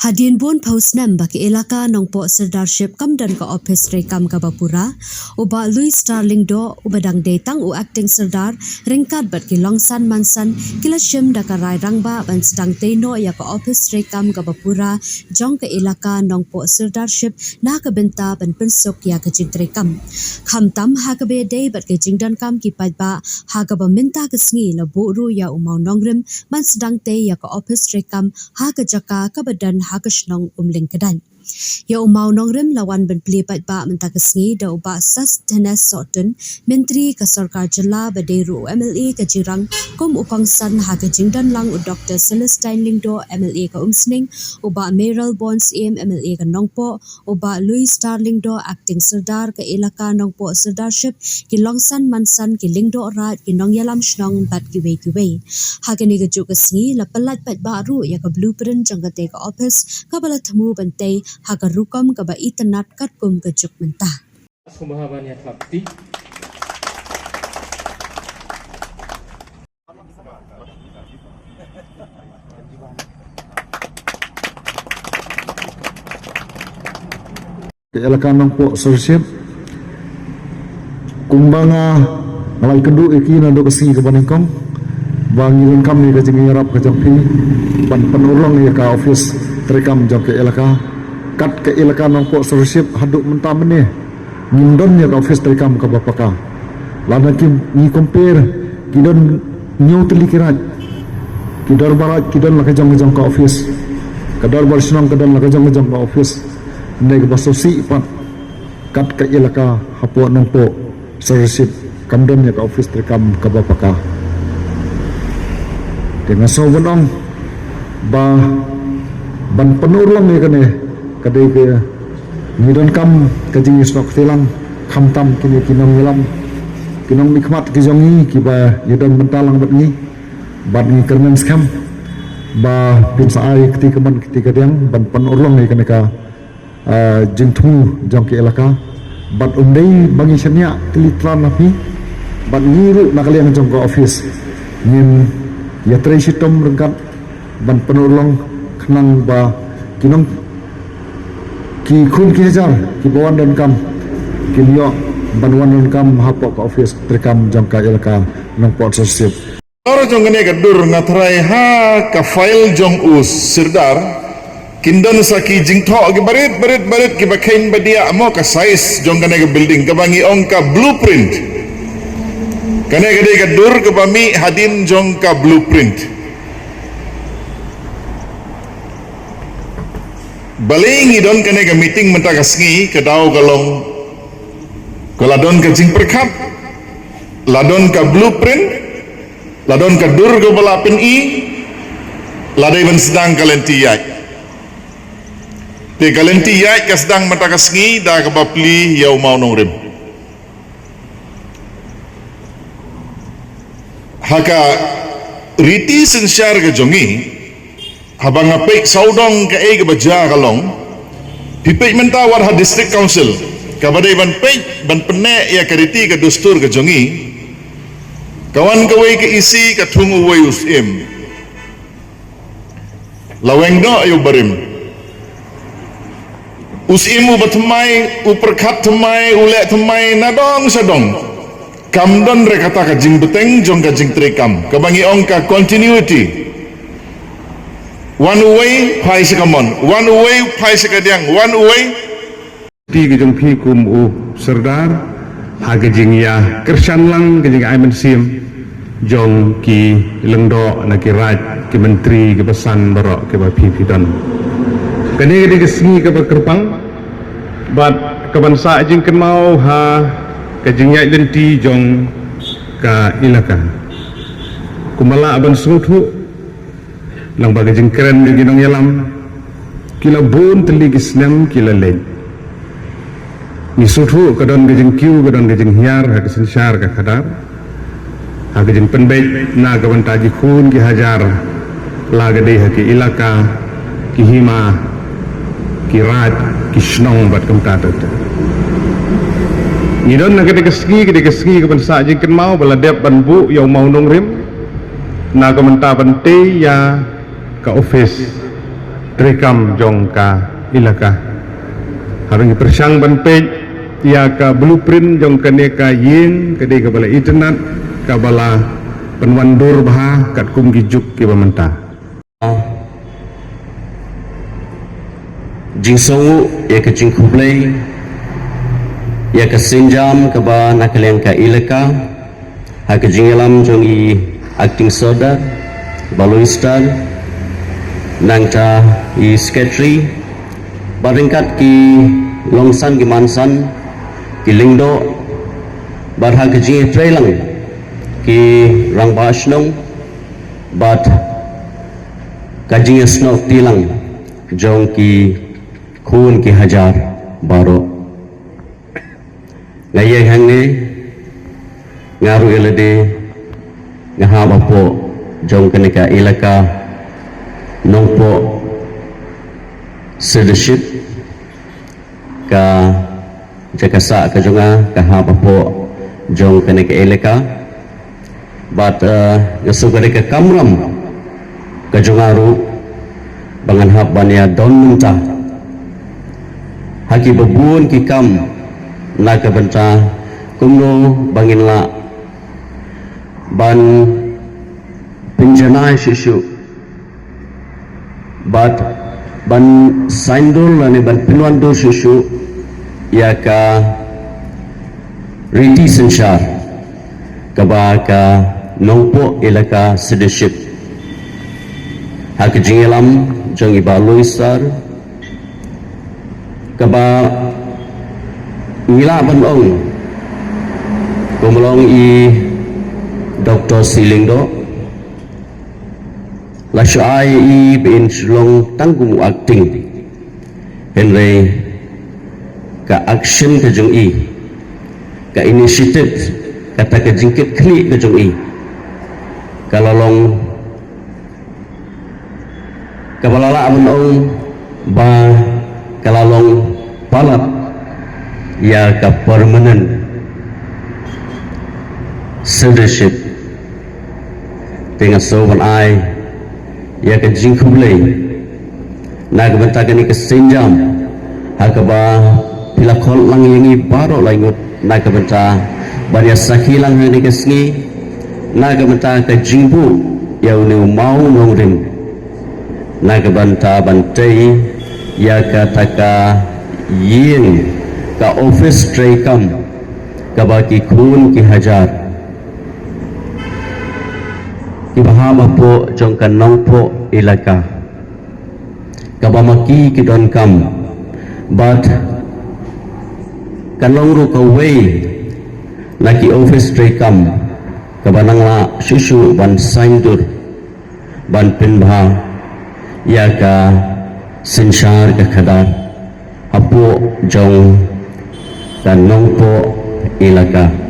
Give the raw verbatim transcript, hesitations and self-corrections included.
Hadien bun phew snem ba ka elaka Nongpoh Sirdarship kam don ka ophis treikam kaba pura, u Bah Louis Star Lyngdoh, uba dang dei tang u acting sirdar, ryngkat bad ki longsan mansan, ki la shim da ka rai rangbah ban sdang tei noh ïa ka ophis treikam kaba pura jong ka elaka Nongpoh Sirdarship na ka bynta ban pynsuk ïa ka jingtreikam. Khamtam ha kaba ïadei bad ka jingdonkam ki paidbah, ha kaba mynta ka sngi la buh ruh ïa u Mawnongrim ban sdang tei ïa ka ophis treikam ha ka jaka kaba don ha ka shnong Umling Kdain. Ïa u Mawnongrim la wan ban plie paidbah mynta ka sngi da u Bah Sosthenes Sohtun, Myntri ka Sorkar Jylla ba dei ruh u M L A ka Jirang, kum u kongsan ha ka jingdon lang u Doktor Celestine Lyngdoh, M L A ka Umsning, u Bah Mayralborn Syiem, M L A ka Nongpoh, u Bah Louis Star Lyngdoh, acting sirdar ka elaka Nongpoh Sirdarship, ki longsan mansan, ki lyngdoh raid, ki nongïalam shnong bad kiwei kiwei. Ha kane kajuh ka sngi la pyllait paidbah ruh ïa ka blueprint jong katei ka ophis kaba la thmu ban tei ha ka rukom kaba itynnad katkum ka juk mynta. Ka elaka Nongpoh Sirdarship, kumba nga la ïakynduh ïa ki naduh ka sngi kaba nyngkong, ba ngi donkam ïa ka jingïarap ka jong phi ban pynurlong ïa ka ophis treikam jong ka elaka. Kat ka elaka Nongpoh Sirdarship haduh mynta mynne ngim don ïa ka ophis treikam kaba paka. Lada ki, ngi compare, ki don hynñiew tylli ki raid, ki dorbar raid ki don la ka jong ka jong ka ophis, ka dorbar shnong ka don la ka jong ka jong ka ophis. Hynrei kaba sngewsih pat, kat ka elaka hapoh Nongpoh Sirdarship kam don ïa ka ophis treikam kaba paka. Te nga sngew ban ong ba ban pynurlong ïa kane ka dei ka, ngi donkam ka jingïasnoh kti lang, khamtam kine ki nongïalam, ki nongmihkhmat ki jong ngi kiba ïadon bynta lang bad ngi, bad ngi kyrmen skhem ba phin sa ai kti kamon kti kadiang ban pynurlong ïa kane ka, ah, jingthmu jong ka elaka. Bad ym dei ba ngi shaniah tylli tlan na phi, bad ngi ruh na ka liang jong ka ophis ngin ïatrei shitom ryngkat ban pynurlong khnang ba ki nong, ki khun ki hajar kiba wan donkam kin ïoh ban wan donkam hapoh ka ophis treikam jong ka elaka Nongpoh Sirdarship. Halor jong kane ka dur nga tharai ha ka file jong u Sirdar kin don sa ki jingthoh ki barit barit barit kiba kheiñ ba diah mo, ka size jong kane ka building kaba ngi ong ka blueprint. Kane ka dei ka dur kaba mih hadien jong ka blueprint. Balei ngi don kane ka meeting mynta ka sngi? Ka daw ka long ka la don ka jingpyrkhat, la don ka blueprint, la don ka dur kaba la pyni, la dei ban sdang ka lynti ïaid. Te ka lynti ïaid ka sdang mynta ka sngi da kaba plie ïa u Mawnongrim. Ha ka riti synshar ka jong ngi, haba nga peit sawdong kaei kaba jia ka long, phi peit mynta wat ha District Council, kaba dei ban peit ban pynneh ïa ka riti ka dustur ka jong ngi, ka wan kawei ka E C ka thung uwei u Syiem. La weng noh ïa u barim. U Syiem uba thymmai, u pyrkhat thymmai, u leh thymmai, na dong sha dong. Kam don re kata ka jingbteng jong ka jingtreikam, kaba ngi ong ka continuity. Wan uwei, phai sha kamon. Wan uwei, phai sha kadiang. Wan uwei. Ti ka jong phi kum u Sirdar, ha ka jingïakyrshan lang ka jingai mynsiem jong ki lyngdoh na ki raid, ki myntri, ki basan baroh kiba phi phi don. Kane ka dei ka sngi kaba kyrpang, bad kaban sah jingkynmaw ha ka jingïaid lynti jong ka elaka. Kumba lah ban sngewthuh, lyngba ka jingkren jong ki nongïalam, ki la bun tylli ki snem ki la leit. Ngi sngewthuh ka don ka jingkiew, ka don ka jinghiar ha ka synshar ka khadar, ha ka jingpynbeit na ka bynta ki khun ki hajar, la ka dei ha ki elaka, ki hima, ki raid, ki shnong bad kumta ter ter. Ngi don na ka dei ka sngi, ka dei ka sngi kaban sah jingkynmaw ba la dep ban buh ïa u mawnongrim na ka bynta ban tei ïa ka ophis treikam jong ka elaka. Harum ngi pyrshang ban peit ïa ka blueprint jong kane ka ïing ka dei kaba la itynnad, kaba la pynwandur bha katkum ki juk kiba mynta. Jingsngew ïa ka jingkhublei ïa ka sienjam kaba na ka liang ka elaka, ha ka jingïalam jong i Acting Sordar, Bah Louis Star, nangta i Secretary, bad ryngkat ki longsan ki mansan, ki lyngdoh, bad ha ka jingïatreilang ki rangbah shnong, bad ka jingïasnoh kti lang jong ki khun ki hajar baroh. Nga ïeng hangne, nga ruh ïa lade nga hap hapoh jong kane ka elaka Nongpoh Sirdarship, ka jaka sah ka jong nga ka hap hapoh jong kane ka elaka. Bad, eh, nga sngew ka dei ka kamram ka jong nga ruh ba ngan hap ban ïa don mynta ha kiba bun ki kam na ka bynta kumno ba ngin lah ban pynjanai shuh shuh bad ban saindur lane ban pynwandur shuh shuh ïa ka riti synshar kaba ka Nongpoh Elaka Sirdarship. Ha ka jingïalam jong i Bah Louis Sar, kaba ngi lah ban ong, kumba long i Doktor C. Lyngdoh, la shu ai i ba in shu long tang kum u acting. Hynrei ka action ka jong i, ka initiative, kata ka jingkitkhlieh ka jong i, ka la long kaba la lah ban ong ba ka la long palat ïa ka permanent sirdarship. Te nga sngew ban ai ïa ka jingkhublei na ka bynta kane ka sienjam ha kaba phi la khot lang ïa ngi baroh lai ngut na ka bynta ban ïa sakhi lang ha kane ka sngi na ka bynta ka jingbuh ïa une u mawnongrim na ka bynta ban tei ïa kata ka ïing, ka office treikam kaba ki khun ki hajar kiba hap hapoh jong ka Nongpoh Elaka, kaba ma ki ki donkam bad ka long ruh kawei na ki office treikam kaba nang lah shuh shuh ban saindur ban pynbha ïa ka synshar ka khadar hapoh jong ka Nongpoh Elaka.